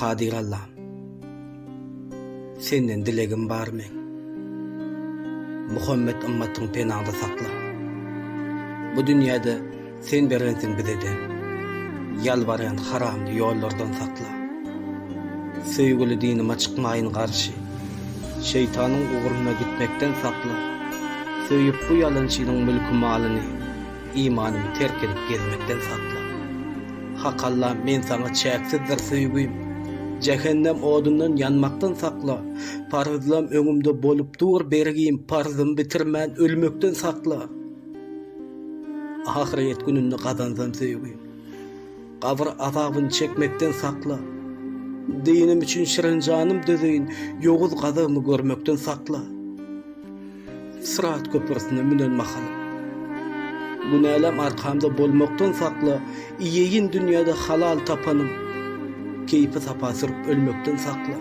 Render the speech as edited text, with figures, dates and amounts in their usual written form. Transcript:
Kadyr Allam. Senden dilegim bar meň. Muhammet ymmatyň penaňda sakla. Bu dünýäde sen berensiň bize-de. Ýalbarýan haramly ýollardan sakla. Söýgüli dinime çykmaýyn garşy. Şeýtanyň ugruna gitmekden sakla. Söýüp bu ýalançynyň mülki-malyny. Imanymy terk edip gezmekden sakla. Hak Allam men saňa çäksizdir söýgim. Jähennem odundan ýanmakdan sakla. Paryzlam öňümde bolup dur bergim, parzymy bitirmän ölmekden sakla. Ahyrýet gününde gazansam söýgim. Gabyr azabyny çekmekden sakla. Dinim üçin şirin janym dözeýin, ýowuz gazabymy görmekden sakla. Syrat köprüsine münen mahalym. Günälem arkamda bolmakdan sakla, Iýeýin dünýäde halal tapanym. Keýpi-sapa sürüp ölmekden sakla.